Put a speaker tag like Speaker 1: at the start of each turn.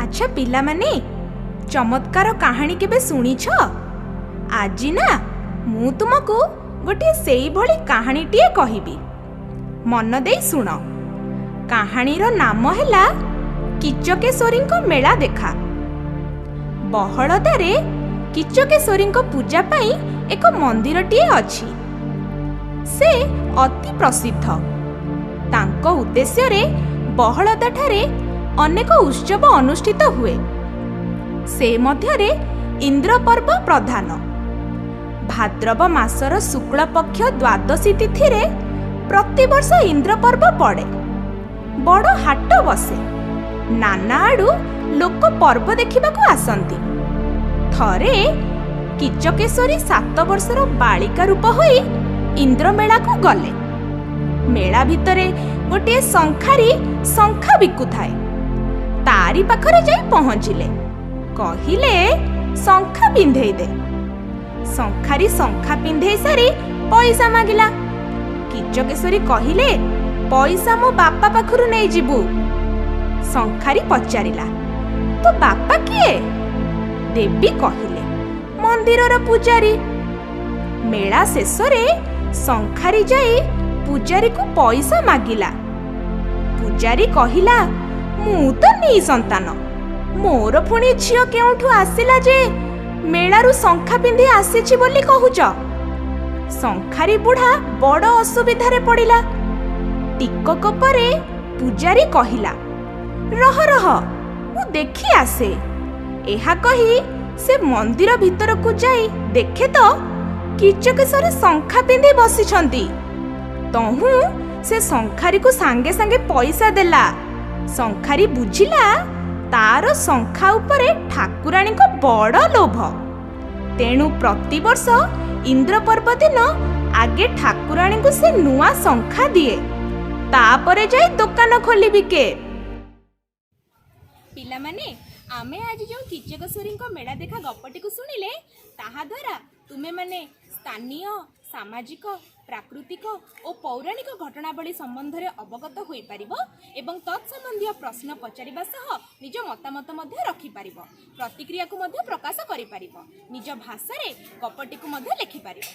Speaker 1: ଆଚ୍ଛା ପିଲାମାନେ, ଚମତ୍କାର କାହାଣୀ କେବେ ଶୁଣିଛ? ଆଜି ନା ମୁଁ ତୁମକୁ ଗୋଟିଏ ସେଇଭଳି କାହାଣୀଟିଏ କହିବି। ମନ ଦେଇ ଶୁଣ। କାହାଣୀର ନାମ ହେଲା କିଚକେଶ୍ୱରୀଙ୍କ ମେଳା ଦେଖା। ବହଳଦାରେ କିଚକେଶ୍ୱରୀଙ୍କ ପୂଜା ପାଇଁ ଏକ ମନ୍ଦିରଟିଏ ଅଛି। ସେ ଅତି ପ୍ରସିଦ୍ଧ। ତାଙ୍କ ଉଦ୍ଦେଶ୍ୟରେ ବହଳଦାଠାରେ ଅନେକ ଉତ୍ସବ ଅନୁଷ୍ଠିତ ହୁଏ। ସେ ମଧ୍ୟରେ ଇନ୍ଦ୍ରପର୍ବ ପ୍ରଧାନ। ଭାଦ୍ରବ ମାସର ଶୁକ୍ଳପକ୍ଷ ଦ୍ୱାଦଶୀ ତିଥିରେ ପ୍ରତିବର୍ଷ ଇନ୍ଦ୍ରପର୍ବ ପଡ଼େ। ବଡ଼ ହାଟ ବସେ। ନାନା ଆଡ଼ୁ ଲୋକ ପର୍ବ ଦେଖିବାକୁ ଆସନ୍ତି। ଥରେ କିଚକେଶ୍ୱରୀ 7 ବର୍ଷର ବାଳିକା ରୂପ ହୋଇ ଇନ୍ଦ୍ରମେଳାକୁ ଗଲେ। ମେଳା ଭିତରେ ଗୋଟିଏ ଶଙ୍ଖାରି ଶଙ୍ଖା ବିକୁଥାଏ। ତାରି ପାଖରେ ଯାଇ ପହଞ୍ଚିଲେ। କହିଲେ, ଶଙ୍ଖା ପିନ୍ଧେଇ ଦେ। ଶଙ୍ଖାରି ଶଙ୍ଖା ପିନ୍ଧେଇ ସାରି ପଇସା ମାଗିଲା। କିଚକେଶ୍ୱରୀ କହିଲେ, ପଇସା ମୋ ବାପା ପାଖରୁ ନେଇଯିବୁ। ଶଙ୍ଖାରି ପଚାରିଲା, ତୋ ବାପା କିଏ? ଦେବୀ କହିଲେ, ମନ୍ଦିରର ପୂଜାରୀ। ମେଳା ଶେଷରେ ଶଙ୍ଖାରି ଯାଇ ପୂଜାରୀକୁ ପଇସା ମାଗିଲା। ପୂଜାରୀ କହିଲା, ମୁଁ ତ ନିଃସନ୍ତାନ, ମୋର ପୁଣି ଝିଅ କେଉଁଠୁ ଆସିଲା ଯେ ମେଳାରୁ ଶଙ୍ଖା ପିନ୍ଧି ଆସିଛି ବୋଲି କହୁଛ? ଶଙ୍ଖାରି ବୁଢ଼ା ବଡ଼ ଅସୁବିଧାରେ ପଡ଼ିଲା। ଟିକକ ପରେ ପୂଜାରୀ କହିଲା, ରହ ରହ, ମୁଁ ଦେଖି ଆସେ। ଏହା କହି ସେ ମନ୍ଦିର ଭିତରକୁ ଯାଇ ଦେଖେ ତ କିଚକେଶ୍ୱରୀ ଶଙ୍ଖା ପିନ୍ଧି ବସିଛନ୍ତି। ତହୁଁ ସେ ଶଙ୍ଖାରିକୁ ସାଙ୍ଗେ ସାଙ୍ଗେ ପଇସା ଦେଲା। ଶଙ୍ଖାରି ବୁଝିଲା ତାର ଶଙ୍ଖା ଉପରେ ଠାକୁରାଣୀଙ୍କ ବଡ଼ ଲୋଭ। ତେଣୁ ପ୍ରତିବର୍ଷ ଇନ୍ଦ୍ରପର୍ବ ଦିନ ଆଗେ ଠାକୁରାଣୀଙ୍କୁ ସେ ନୂଆ ଶଙ୍ଖା ଦିଏ, ତାପରେ ଯାଇ ଦୋକାନ ଖୋଲି ବିକେ। ପିଲାମାନେ, ଆମେ ଆଜି ଯେଉଁ କିଚକେଶ୍ୱରୀଙ୍କ ମେଳା ଦେଖା ଗପଟିକୁ ଶୁଣିଲେ, ତାହା ଦ୍ୱାରା ତୁମେମାନେ ସ୍ଥାନୀୟ, ସାମାଜିକ, ପ୍ରାକୃତିକ ଓ ପୌରାଣିକ ଘଟଣାବଳୀ ସମ୍ବନ୍ଧରେ ଅବଗତ ହୋଇପାରିବ ଏବଂ ତତ୍ସମ୍ବନ୍ଧୀୟ ପ୍ରଶ୍ନ ପଚାରିବା ସହ ନିଜ ମତାମତ ମଧ୍ୟ ରଖିପାରିବ, ପ୍ରତିକ୍ରିୟାକୁ ମଧ୍ୟ ପ୍ରକାଶ କରିପାରିବ, ନିଜ ଭାଷାରେ ଗପଟିକୁ ମଧ୍ୟ ଲେଖିପାରିବ।